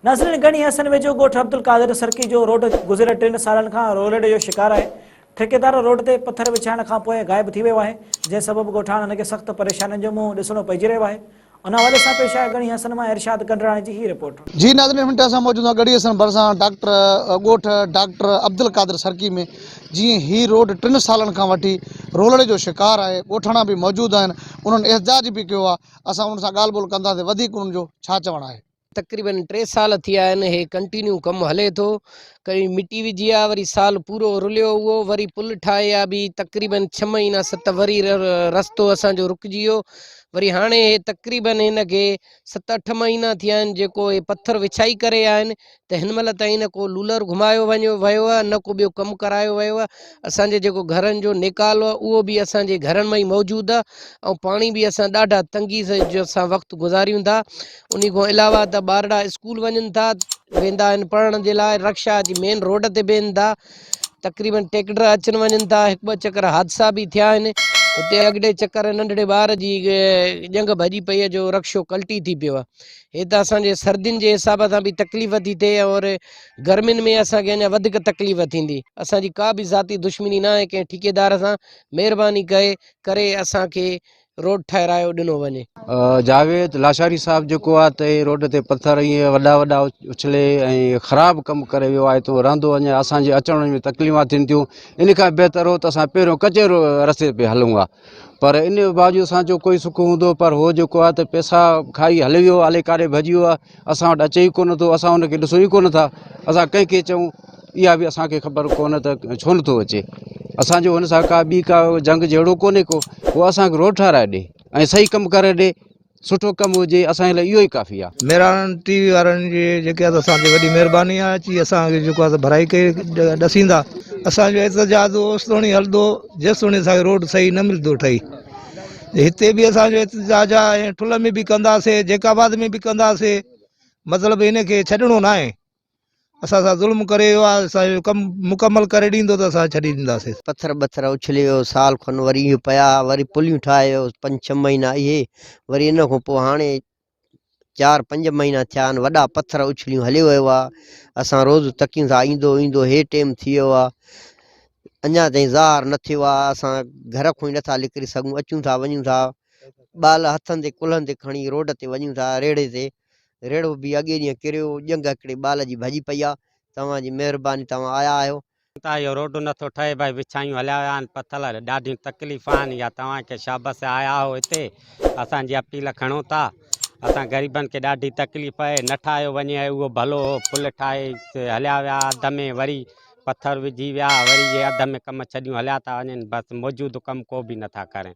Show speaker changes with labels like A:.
A: ناظرين ڳڙهي حسن ويجهو ڳوٺ عبدالقادر سرڪي جو روڊ گذريل ٽن سالن کان رولڙي جو شڪار آهي، ٺيڪيدار روڊ تي پٿر وڇائڻ کانپوء غائب ٿي ويو آهي، جنهن سبب ڳوٺاڻن کي سخت پريشانين جو منهن ڏسڻو پئجي رهيو آهي. ان حوالي سان پيش آهي ڳڙهي حسن مان ارشاد ڪنڊراڻي جي هي رپورٽ.
B: جي ناظرين هن منٽ اسان موجود آهيون ڳڙهي حسن ڀرسان ڊاڪٽر ڳوٺ ڊاڪٽر عبدالقادر سرڪي ۾ جيئن هي روڊ ٽن سالن کان وٺي رولڙي جو شڪار آهي ڳوٺاڻا به موجود آهن انهن احتجاج به ڪيو آهي اسان انهن سان ڳالهه ٻولهه ڪنداسين وڌيڪ انهن جو ڇا چوڻ آهي.
C: تقريبن ٽي سال ٿيا آهن هي ڪنٽينيو ڪم هلي ٿو ڪڏهن مٽي وجهي آ وري سال پورو رليو اهو وري پل ٺاهي آ به تقريبن ڇهه مهينا ست وري رستو اسان جو رڪجي ويو وري هاڻي هي تقريبن هن کي ست اٺ مهينا ٿيا آهن جيڪو هي پٿر وڇائي ڪري آيا آهن ته هن مهل تائين نه ڪو لولر گهمايو وڃو ويو آهي نه ڪو ٻيو ڪم ڪرايو ويو آهي اسان جي جيڪو گهرن جو نيڪال آهي اهو به اسان جي گهرن ۾ ئي موجود آهي ۽ پاڻي به اسان ڏاڍا تنگي سان وقت گذاريون ٿا انهي کان علاوه ته ٻارڙا اسڪول وڃن ٿا ويندا آهن پڙهڻ جي لاء رڪشا اچي مين روڊ تي بيهن ٿا تقريبن ٽيڪٽر اچن وڃن ٿا هڪ ٻه چڪر حادثا به ٿيا آهن اتي اڳڙي چڪر ننڍڙي ٻار جي ڄنگهه ڀڄي پئي جو رڪشو ڪلٽي ٿي پيو آهي هي ته اسان جي سردين جي حساب سان به تڪليف ٿي ٿئي اور گرمين ۾ اسان کي اڃا وڌيڪ تڪليف ٿيندي اسان جي ڪا به ذاتي دشمني نه آهي ڪنهن ٺيڪيدار سان مهرباني ڪري ڪري اسان کي روڊ ٺهرايو ڏنو وڃي.
D: جاويد لاشاري صاحب جيڪو آ ته روڊ تي پٿر ائين وڏا وڏا اڇلي ۽ خراب ڪم ڪري ويو آهي تو رهندو وڃي اسان جي اچڻ وڃڻ ۾ تڪليفون ٿين ٿيون ان کان بهتر هو ته اسان پهريون ڪچي رستي تي هلون ها پر ان باوجود اسان جو ڪوئي سک هوندو پر هو جيڪو آ ته پئسا کائي هلي ويو الائي ڪاڏي ڀڄي ويو آ اسان وٽ اچي ئي ڪونه ٿو اسان ان کي ڏسون ئي ڪونه ٿا اسان ڪنهن کي چئون اها به اسان کي خبر ڪونه ته ڇو نٿو اچي اسان جو هن سان ڪا ٻي ڪا جنگ جهيڙو ڪونهي ڪو هو اسان کي روڊ ٺهرائي ڏي ۽ صحيح ڪم ڪري ڏي سٺو ڪم هجي اسان جي لاء اهو ئي ڪافي آهي.
E: مهراڻ ٽي وي وارن جي جيڪي آهي اسان تي وڏي مهرباني آهي اچي اسان کي جيڪو آهي ڀرائي ڪئي ڏسيندا اسان جو احتجاج اوستوڻي هلندو جيستوڻي اسان کي روڊ صحيح نه ملندو ٺهي هتي به اسان جو احتجاج آهي ۽ ٺل ۾ به ڪنداسي جيڪب آباد ۾ به ڪنداسي مطلب هن کي ڇڏڻو ناهي اسان سان ظلم ڪري ويو آهي اسان جو ڪم مڪمل ڪري ڏيندو ته اسان ڇڏي ڏينداسين.
F: پٿر ٻٿر اڇلي ويو سال کن وري اهي پيا وري پليون ٺاهي ويو پنج ڇهه مهينا اهي وري ان کان پوء هاڻي چار پنج مهينا ٿيا آهن وڏا پٿر اڇليون هليو ويو آهي اسان روز تڪيون ٿا ايندو ايندو هي ٽيم ٿي ويو آهي اڃا تائين ظاهر نه ٿيو آهي اسان گهر کان ئي نٿا نڪري سگهون اچون ٿا وڃون ٿا ٻال هٿن تي ڪلهن تي کڻي روڊ تي وڃون ٿا ريڙهي تي ريڙهو به اڳي ڏينهن ڪريو، ڄنگهه هڪڙي ٻال جي ڀڄي پئي آ، توهان جي مهرباني توهان آيا آهيو.
G: ته اهو روڊ نٿو ٺهي ڀائي وڇايون هليا ويا آهن پٿل ڏاڍيون تڪليف آهن يا توهان کي شابس آيا آهو هتي اسان جي اپيل کڻو ٿا اسان غريبن کي ڏاڍي تڪليف آهي نه ٺاهيو وڃي اهو ڀلو هو پل ٺاهي هليا ويا اڌ ۾ وري پٿر وجهي ويا وري اهي اڌ ۾ ڪم ڇڏيون هليا ٿا وڃن بس موجود ڪم ڪو به نٿا ڪرين.